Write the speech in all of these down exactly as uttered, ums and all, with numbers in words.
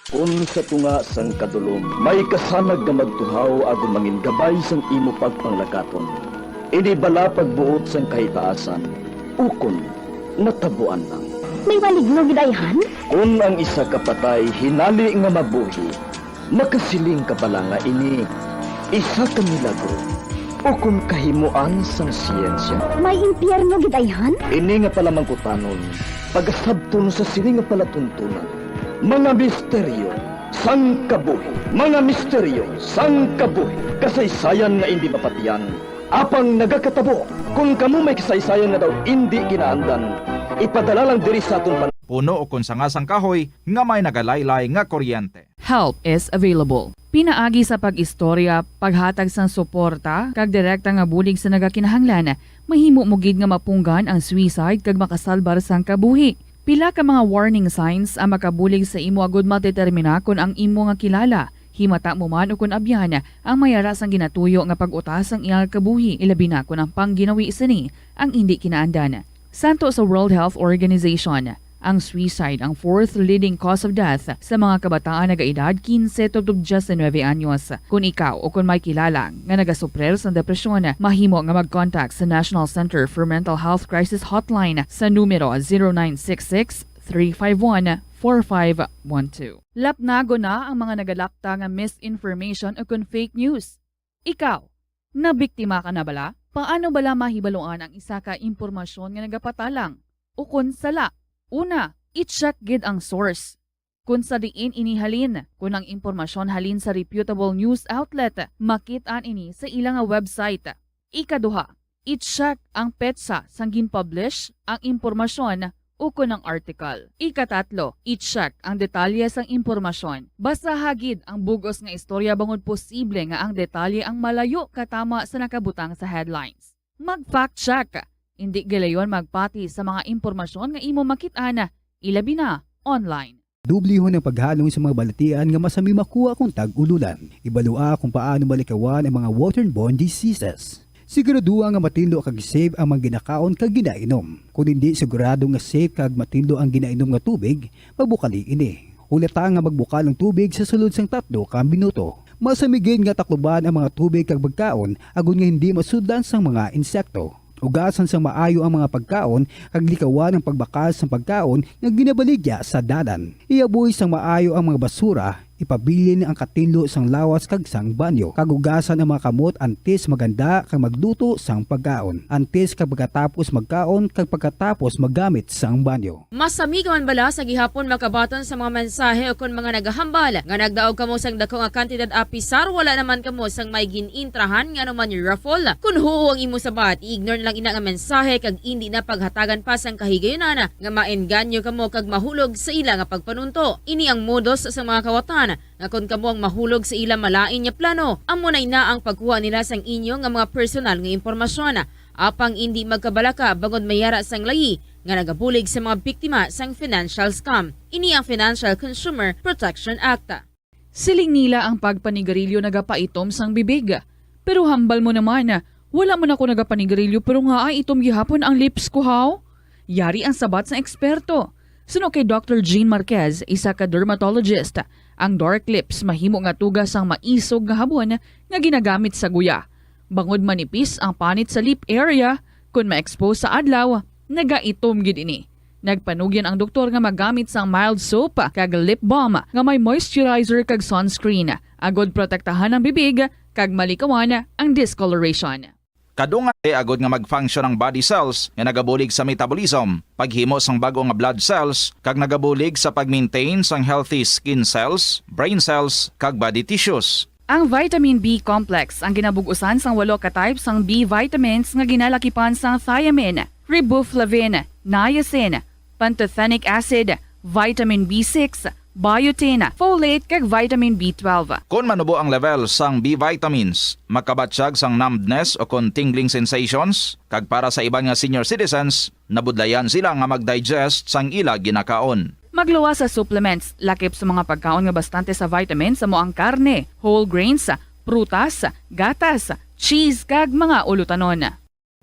Kon sa tunga sang kadulom may kasanag nga magtuhaw agud mangin gabay sang imo pagpanglakaton, ini bala pagbuot sang kahitaasan, ukon natabuan lang. May maligno gid ayhan? Kon ang isa ka patay hinali nga mabuhi, makasiling ka bala nga ini isa ka milagro ukon kahimoan sang siyensya? May impyerno gid ayhan? Ini nga palamangkutanon pagasabton sa sini nga palatuntunan. Mga misteryo sang kabuhi. Mga misteryo sang kabuhi. Kasaysayan nga indi mapatiyan, apang nagakatabo. Kon kamo may kasaysayan nga daw indi ginaandan, ipadala lang diri sa aton pan- Puno o kon sanga sang kahoy nga may nagalaylay nga kuryente. Help is available. Pinaagi sa pag-istorya, paghatag sang suporta, kag direkta nga bulig sa nagakinahanglan, mahimo mo gid nga mapunggan ang suicide kag makasalbar sang kabuhi. Pila ka mga warning signs ang makabulig sa imo agud madetermina kon ang imo nga kilala, himata mo man ukon abyan, ang may ara sang ginatuyo nga pag-uta sang iyang kabuhi, ilabi na kon ang pangginawi sini ang indi kinaandan. Santo sa World Health Organization, ang suicide ang fourth leading cause of death sa mga kabataan nagaedad kinse tubtob diyes nuebe anyos. Kon ikaw o kon may kilala nga nagasuprir sang depresyon, mahimo nga mag-contact sa National Center for Mental Health Crisis Hotline sa numero zero nine six six, three five one, four five one two. Lapnagon na ang mga nagalapta nga misinformation o kon fake news. Ikaw, nabiktima ka na bala? Paano bala mahibaluan ang isa ka impormasyon nga nagapatalang ukon sala? Una, i-check gid ang source. Kon sa diin ini halin, kon ang impormasyon halin sa reputable news outlet, makit-an ini sa ila nga website. Ikaduha, i-check ang petsa sang gin-publish ang impormasyon ukon ang article. Ikatatlo, i-check ang detalye sang impormasyon. Basaha gid ang bug-os nga istorya bangod posible nga ang detalye ang malayo katama sa nakabutang sa headlines. Mag-fact check. Indi gilayon magpati sa mga impormasyon nga imo makit-an, ilabi na online. Dublihon ang paghalong sa mga balatian nga masami makuha kon tag-ululan. Ibalua kung paano malikawan ang mga waterborne diseases. Siguraduha nga matinlo kag safe ang mga ginakaon kag ginainom. Kon indi sigurado nga safe kag matinlo ang ginainom nga tubig, magbukali ini. Hulata nga magbukal ang tubig sa sulod sang tatlo ka minuto. Masami gid nga takluban ang mga tubig kag pagkaon agod nga hindi masudlan sang mga insekto. Ugasan sang maayo ang mga pagkaon kag likawan ang pagbakal sang pagkaon nga ginabaligya sa dalan. Ihaboy sang maayo ang mga basura, ipabilin ang katinlo sang lawas kag sang banyo, kag ugasan ang mga kamot antes maghanda kag magluto sang pagkaon, antes kag pagkatapos magkaon kag pagkatapos maggamit sang banyo. Masami ka man bala sa gihapon makabaton sa mga mensahe ukon mga nagahambal nga nagdaog kamo sang dako nga kantidad apisar wala naman kamo sang may gin-intrahan nga anuman raffle? Kon huo ang imo sabat, i-ignore na lang ina nga mensahe kag indi na paghatagan pa sang kahigayunan nga maengganyo kamo kag mahulog sa ila nga pagpanunto. Ini ang modus sa mga kawatan nga kon kamo ang mahulog sa ila malain nga plano, amo na ina ang pagkuha nila sang inyo nga mga personal nga impormasyon. Apang indi magkabalaka bangod may ara sang layi nga nagabulig sa mga biktima sang financial scam. Ini ang Financial Consumer Protection Act. Siling nila ang pagpanigarilyo nagapaitom sang bibig. Pero hambal mo naman, wala man ako nagapanigarilyo pero ngaa itom gihapon ang lips ko, haw? Yari ang sabat sang eksperto. Suno kay Doctor Jean Marquez, isa ka dermatologist, ang dark lips mahimo nga tuga sang maisog nga habon nga ginagamit sa guya. Bangod manipis ang panit sa lip area, kon ma-expose sa adlaw, nagaitom gid ini. Nagpanugyan ang doktor nga magamit sang mild soap kag lip balm nga may moisturizer kag sunscreen, agod protektahan ang bibig kag malikawan ang discoloration. Kadungay agod nga mag-function ang body cells nga nagabulig sa metabolism, paghimo sang bag-o nga blood cells, kag nagabulig sa pag-maintain sang healthy skin cells, brain cells, kag body tissues. Ang vitamin B complex ang ginabug-usan sang walo ka type sang B vitamins nga ginalakipan sang thiamine, riboflavin, niacin, pantothenic acid, vitamin B six, biotin, folate, kag vitamin B twelve. Kon manubo ang level sang B vitamins, makabatyag sang numbness o kon tingling sensations, kag para sa iban nga senior citizens, nabudlayan sila nga mag-digest sang ila ginakaon. Magluwas sa supplements, lakip sa mga pagkaon nga bastante sa vitamins amo ang karne, whole grains, prutas, gatas, cheese, kag mga ulutanon.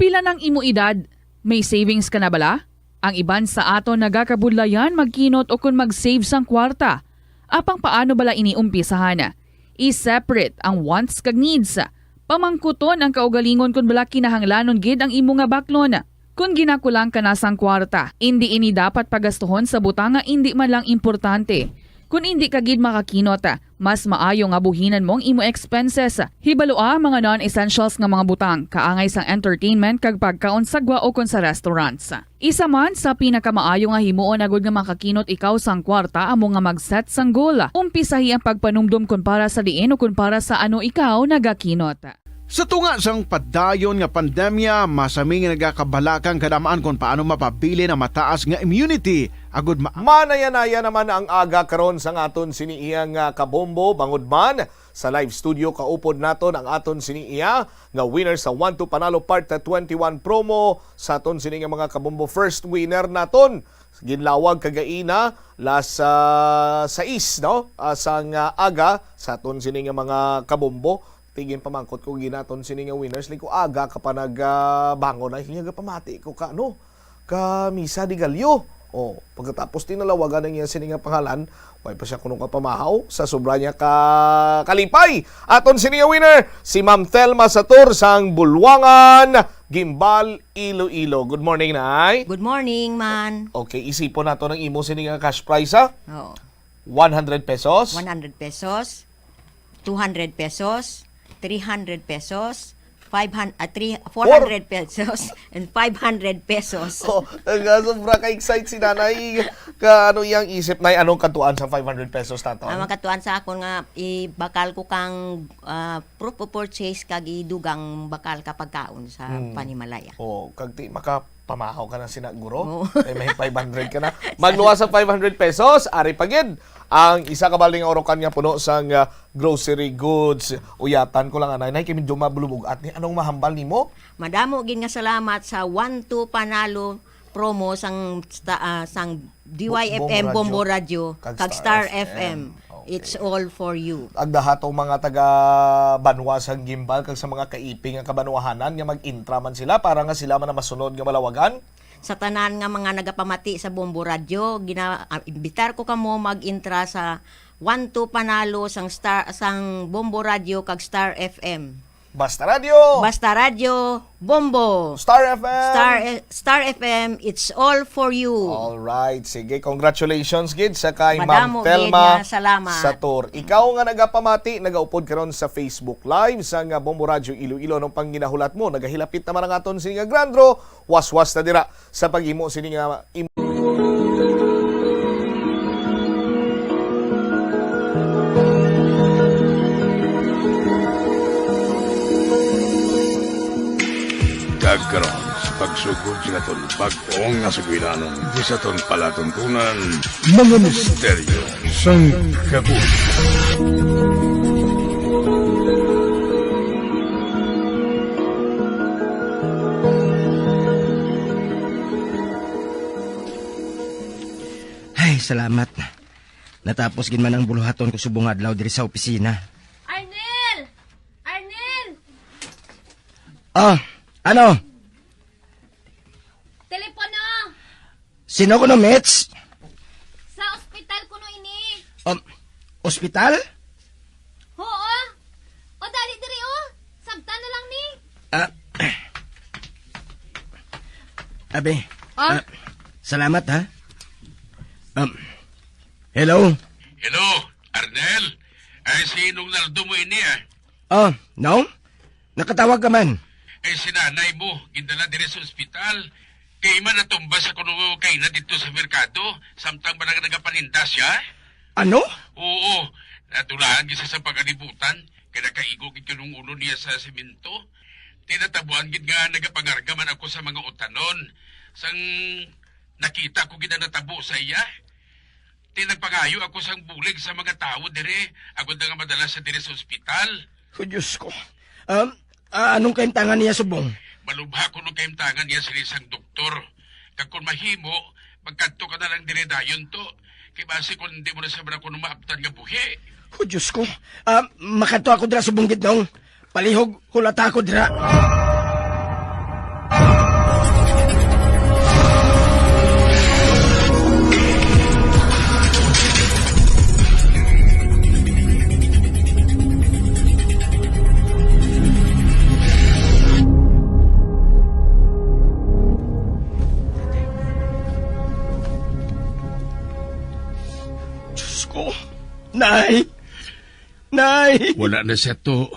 Pila nang imo edad? May savings ka na bala? Ang iban sa aton nagakabudlayan magkinot o kon mag-save sang kwarta. Apang paano bala ini umpisahan? I-separate ang wants kag needs. Pamangkuton ang kaugalingon kon bala kinahanglanon gid ang imo nga baklon. Kon ginakulang ka na sang kwarta, indi ini dapat pagastuhon sa butang nga indi man lang importante. Kon indi ka gid makakinot, mas maayo nga buhinan mo ang imo expenses. Hibalua ang mga non-essentials nga mga butang, kaangay sang entertainment kag pagkaon sa gwa ukon sa restaurants. Isa man sa pinakamaayo nga himuon agud nga makakinot ikaw sang kwarta amo nga mag-set sang goal. Umpisahi ang pagpanumdom kon para sa diin o kon para sa ano ikaw nagakinot. Sa tunga sang padayon nga pandemya, masami nga nagakabalaka ang kadam-an kon paano mapabilin ang mataas nga immunity agud ma- Manaya-naya naman ang aga karon sang aton sini iya nga kabombo, bangod man sa live studio, kaupod naton ang aton sini iya nga winner sa One to Panalo Part twenty-one promo sa aton sini nga mga kabombo. First winner naton, ginlawag kagaina, las, ah, sais, no? Ah, sang, ah, aga, sa aton sini nga mga kabombo. Tigin pamangkot ko ginaton sini nga winners, like, ko aga ka pa nag, ah, bangon, ay, niya pamati ko ka, no? Ka Misa de Gallo. Oh, pagkatapos tinalawagan ang iya sini nga pangalan, way pa siya kuno ka pamahaw sa sobra niya ka kalipay. Aton sini nga winner, si Ma'am Thelma Sator sang Bulwangan, Gimbal, Iloilo. Good morning, Nay. Good morning, man. Okay, isipon nato ng imo sini nga cash prize, ha? Oo. One hundred pesos? One hundred pesos, two hundred pesos, three hundred pesos, five hundred, ah, three, four hundred pesos, and five hundred pesos. Oh, nga sobra ka-excite si Nanay. Ka, ano iyang isip, Nay? Anong katuan sa five hundred pesos nato? Ah, makatuan sa akon nga ibakal ko kang, ah, proof of purchase kag idugang bakal ka pagkaon sa Hmm. panimalaya. Oh, kag ti maka pamahaw ka na sina, guro. Oo. Kay may five hundred ka na. Magluwas sa five hundred pesos, ari pa gid ang isa ka balde nga urukan nga puno sang, ah, grocery goods. Uyatan ko lang, anay, nay, kay medyo mabulubog-at ni. Anong mahambal nimo? Madamo gid nga salamat sa One Two Panalo promo sang sta-, ah, sang D Y F M Bombo Bombo Radio Radio kag kag Star Star F M. F M. Okay. It's all for you. Ang dahatong mga taga banwa sang Gimbal kag sa mga kaiping nga kabanwahanan nga mag-intra man sila para nga sila man ang masunod nga malawagan. Sa tanan nga mga nagapamati sa Bombo Radio, gina-, ah, imbitar ko kamo mag-intra sa One Two Panalo sang Star, sang Bombo Radio kag Star F M. Basta Radio! Basta Radio, Bombo! Star F M! Star, Star F M, it's all for you. Alright, sige. Congratulations gid sa kay Madamo Ma'am gid Thelma nga salamat. Sator. Ikaw nga nagapamati, nagaupod karon sa Facebook Live sang Bombo Radio Iloilo. Anong panginahulat mo? Nagahilapit naman ang aton sini nga grand draw. Waswas na dira sa paghimo sini nga im- Kag karon, sa pagsugod sa aton bag-ong nga sugilanon, di sa aton palatuntunan, mga misteryo sang kabuhi. Ay, salamat. Natapos gid man ang buluhaton ko subong adlaw diri sa opisina. Arnel! Arnel! Ah, ano? Telepono! Sino kuno, Mitch? Sa ospital kuno ini. Um, ospital? Oo. O, dali diri, o. Sabta na lang ni. Ah. Abi. Ah? Ah, salamat, ha? Um, hello? Hello, Arnel? Ay, si Nong Naldo mo ini, ah. Oh, Nong? Nakatawag ka man? Ay, si nanay mo, gindala diri sa ospital. Kay man natumba sa kuno kay na dito sa merkado, samtang man nagapaninda siya. Ano? Oo, natulahan gid siya sa pagalibutan, kay nakaigo gid kanong ulo niya sa semento. Tinatabuan gid nga nagapangarga man ako sa mga utanon. Sang nakita ko gid ang natabo sa iya. Ti nagpangayo ako sang bulig sa mga tawo diri, agod na nga madala siya diri sa ospital. Oh, Diyos ko. Um, ah, anong kaimtangan niya subong? Malubha ko nung kaimtangan niya sini sang doktor. Kag kung mahimo, magkadto ka na lang diri dayon to. Kay basi kung hindi mo na siya man ako nung maabtan nga buhi. Oh, Diyos ko. Ah, makadto ako dira subong gid, Nong. Palihog, hulata ko dira. ko. Nay! Nay! Wala na siya to.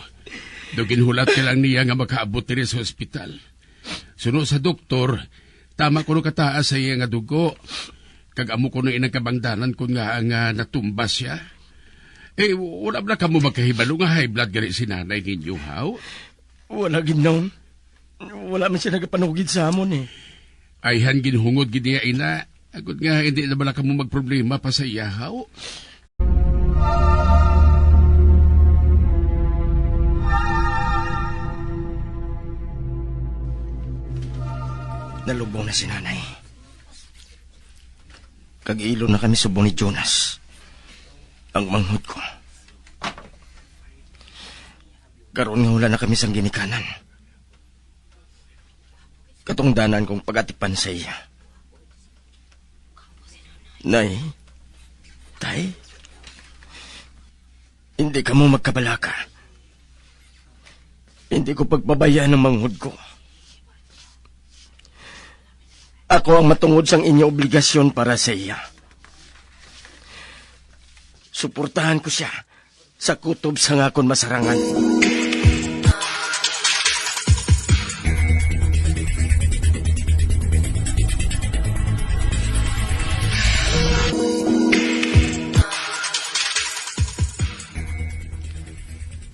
Daw ginhulat ka lang niya nga makaabot diri sa ospital. Suno sa doktor, tama kuno kataas sa iya nga dugo. Kag amo kuno inang kabangdanan kon ngaa nga natumba siya. Eh, wala ba na kamo magkahibalo nga high blood gani si nanay ninyo, haw? Wala gid, Nong. Wala man siya nagapanugid sa amon, eh. Ayhan, ginhungod gid niya ina. Agod nga hindi na bala kamo magproblema pa sa iya, haw? Nalubong na si Nanay. Kag ilo na kami subong ni Jonas, ang manghod ko. Karon nga wala na kami sang ginikanan, katungdanan kong pag-atipan sa iya. Nay, tay, hindi kamo magkabalaka. Hindi ko pagpabayaan ang manghod ko. Ako ang matungod sang inyo obligasyon para sa iya. Suportahan ko siya sa kutob sang akon masarangan.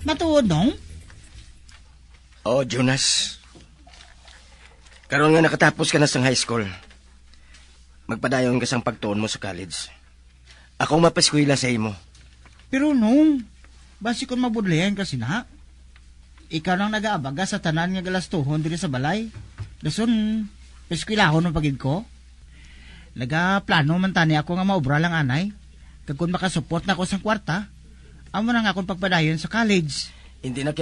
Matuod, Nong? Oh, Jonas. Karon nga nakatapos ka na sang high school, magpadayon ka sang pagtuon mo sa college. Ako ang mapaskwela sa imo. Pero, Nong, basi kon mabudlayan ka sina, ikaw nang nagaabaga sa tanan nga galastuhon diri sa balay. Dason, paskwelahon mo pa gid ko? Nagaplano man tani ako nga maobra lang anay. Kag kon makasupot na ako sang kwarta, amo na nga akong pagpadayon sa college. Hindi na